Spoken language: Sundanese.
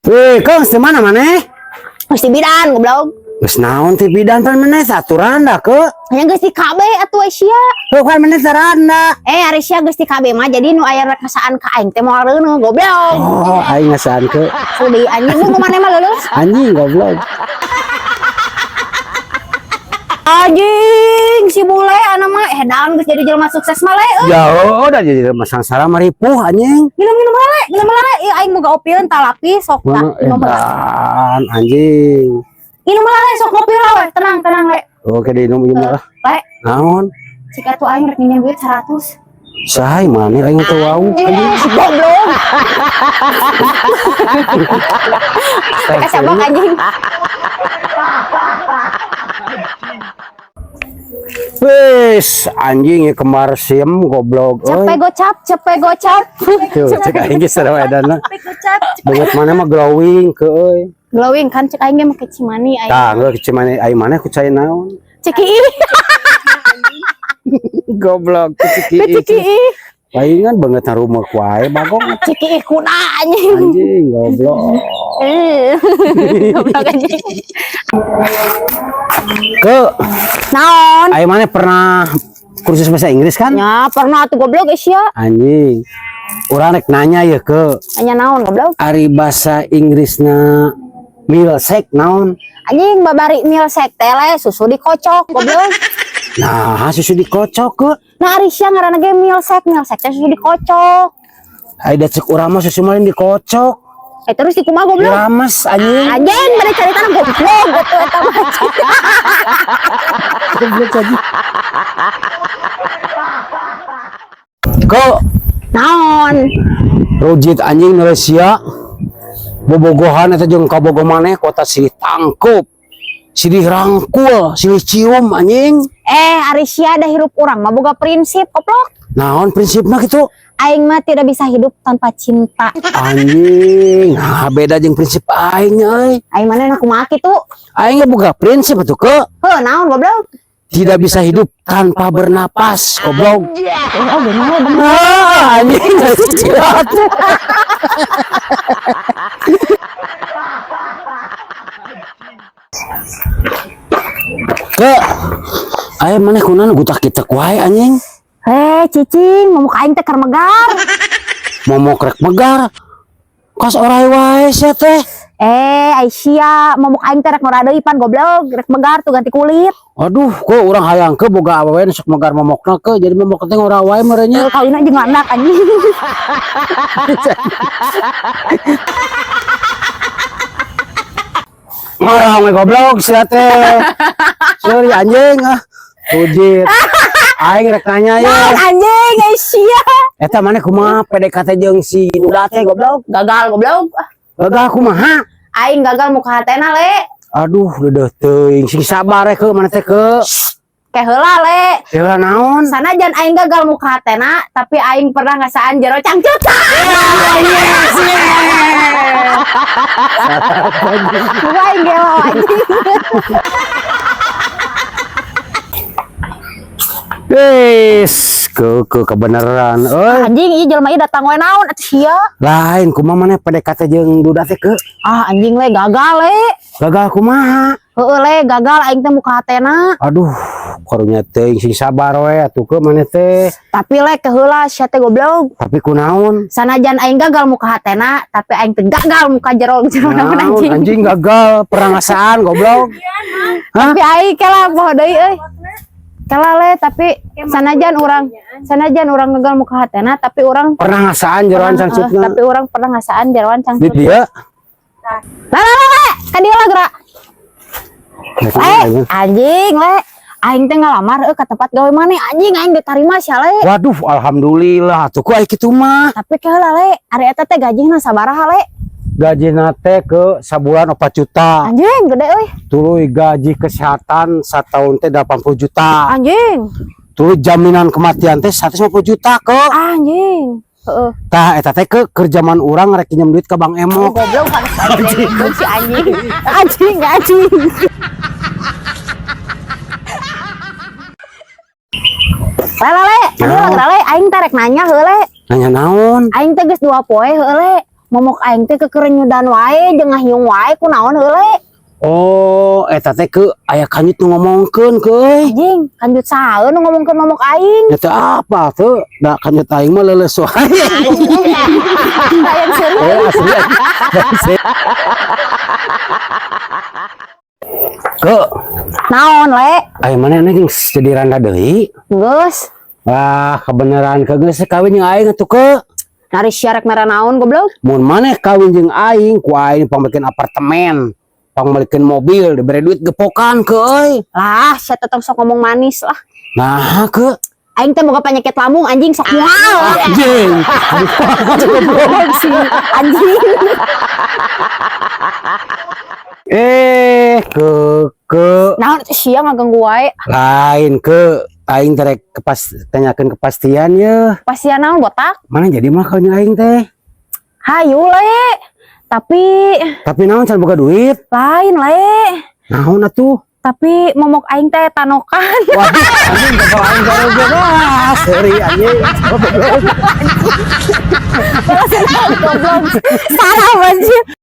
Weh, Kang, semana maneh? Geus di bidan goblok. Geus naon ti bidan pan maneh aturan da ke? Nya geus di KB atuh sia. Heuh kan maneh saranda. Eh, ari sia geus di KB mah jadi nu aya rek ngasaan ka aing teh moal reuneuh goblok. Oh, aing ngasaan ke. Deui anjing mun maneh mah leuleus. Anjing goblok. Anjing si bule anu mah edan geus jadi jelema sukses mah le euy. Jauh udah jadi sangsara maripuh anjing. Minum-minum le, minum le. Ieu aing boga opieun talapi sok tah. Mana Minum heula. edan anjing. Minum heula le, sok ngopi heula we. Tenang, tenang le. Oke diinum ieu mah lah. Le, Naon? cik atuh aing rek minjem duit 100. Saha maneh aing teu wau anjing. Si goblok. Kasabak anjing. Wis anjing ya kembar siem goblok euy. Cepet gocap, cepet gocap. Tuh, cek aing geus sarua edanna. Cepet gocap. Beungeut maneh mah glowing ke euy. Glowing kan cek aing ge make cimani aing. Tah, geus cimani aing maneh ku cai naon? Cek ii, Goblok ku ciki. cek ii. Palingan banget rumah wae bagong Cek ii kuda anjing. anjing goblok. Eh, goblok anjing. Ke Naon? aing maneh pernah kursus bahasa Inggris kan? Ya pernah tuh goblok geus ya. Anjing. Urang rek nanya ya ke Anya naon goblok? ari bahasa Inggrisna milsek naon? Anjing babari milsek teh le susu dikocok goblok. Nah, susu dikocok ke. Nah ari sia ngaranna ge milsek, milsek teh susu dikocok. Ai da cek urang mah susu mah lain dikocok. Eh terus dikumaha goblok? Dirames anjing. Anjing bade caritana goblok gitu eta mah. Goblok anjing. Ke Naon? rujit anjing Malaysia bobogohan eta jeung kabogo maneh kota silih tangkup silih rangkul silih cium anjing. Eh ari sia da hirup urang mah boga prinsip goblok. Naon prinsipna kitu? Aing mah tidak bisa hidup tanpa cinta. Anjing, nah beda jeung prinsip aing euy. Aing mana enak kumaha kitu? Aing ge boga prinsip atuh ke Heuh naon goblok? tidak bisa hidup tanpa bernapas goblok. Oh bener bener. Ah, anjing cilat. Ke aya maneh kunaon gutak kitek wae anjing. Eh cicing momok aing teh keur megar. Momok rek megar. Kos orai wae sia teh. Eh Aisyah momok aing teh rek ngora deui pan goblok, rek megar tuh ganti kulit. Aduh, kok urang hayang ke boga awewe nu sok megar momokna ke jadi momok teh ngora wae merenya. Eh, kawin jeung anak anjing. Ngorong we goblok sia teh. Sorry anjing ah. Rujit. Aing rek nanya ya. Naon anjing Aisyah. Eta maneh kumaha PDKT jeung si Duda teh goblok? Gagal goblok. Gagal kumaha? Aing gagal muka hatena le. Aduh, deudeuh teuing. Sing sabar we ke maneh teh ke. Ke heula le. Heula naon? Sanajan aing gagal muka hatena, tapi aing pernah ngasaan jero cangcut. Yes, yes. Buka aing gelo anjing. Wis, ke kebenaran euy. Anjing ieu jelema ieu datang we naon atuh sia. Lain kumaha maneh PDKT jeung Duda teh ke? Ah anjing le gagal le. Gagal kumaha? Heueuh le gagal aing teh muka hatena. Aduh, karunya teuing sing sabar we atuh ke maneh teh. Tapi le ke heula sia teh goblok. Tapi kunaon? Sanajan aing gagal muka hatena, tapi aing teh gagal muka jero jero naon Naon anjing. anjing gagal perang ngasaan goblok. Hah? Tapi aing kela poho deui euy. Kela le tapi sanajan urang gagal muka hatena, tapi urang Pernah ngasaan jeroan cangcutna. tapi urang pernah ngasaan jeroan Di cangcut. dia. Lah lah lah le, ka dieu lah gerak. Eh, anjing le. Aing teh ngalamar euy ka tempat gawe maneh anjing aing ditarima sia le. Waduh, alhamdulillah atuh ku aya kitu mah. Tapi ke heula le, ari eta teh gajihna sabaraha le? Gajina teh ke sabulan 4 juta. Anjing gede euy. Tuluy gaji kesehatan sataun teh 80 juta. Anjing. Tuluy jaminan kematian teh 150 juta ke. Anjing. Heeh. Tah eta teh ke kerjaman urang rek nginjem duit ke Bank Emok. Goblok kan anjing si anjing. Anjing anjing. Le le le, aduh le aing teh rek nanya heuh le. Nanya naon? Aing teh geus 2 poe heuh le. Momok aing teh kekerenyudan wae jeung ngahiung wae, kunaon heule? Oh, eta teh ke aya kanjut nu ngomongkeun ke euy. Anjing, kanjut saha nu ngomongkeun momok aing? Nya teu apa tuh, da kanjut aing mah leuleus wae. Hayang seuri. Eh, asli. Ke, Naon, Le? aya mana geus jadi randa deui? Geus. Wah, kebenaran ke geus kawin jeung aing atuh ke. Nari sia rek mere naon, goblok? Mun maneh kawin jeung aing, ku aing pangmelikeun apartemen, pangmelikeun mobil, dibere duit gepokan ke euy. Lah, sia tetep sok ngomong manis lah. Nah, ke Aing teh boga penyakit lambung, anjing, sok mual. Anjing. Goblok sih, anjing. Eh, ke Naon sia ngaganggu wae? Lain ke aing terek kepas tanyakeun kepastian ya. Pasian naon, botak? Mana jadi mah kawin jeung aing teh? Hayu, Le. Tapi Tapi naon, can boga duit? Lain, Le. Naon atuh? Tapi momok aing teh tanokan. Waduh, anjing, kapal aing baru wah, sorry anjing. Goblok. Salah anjing.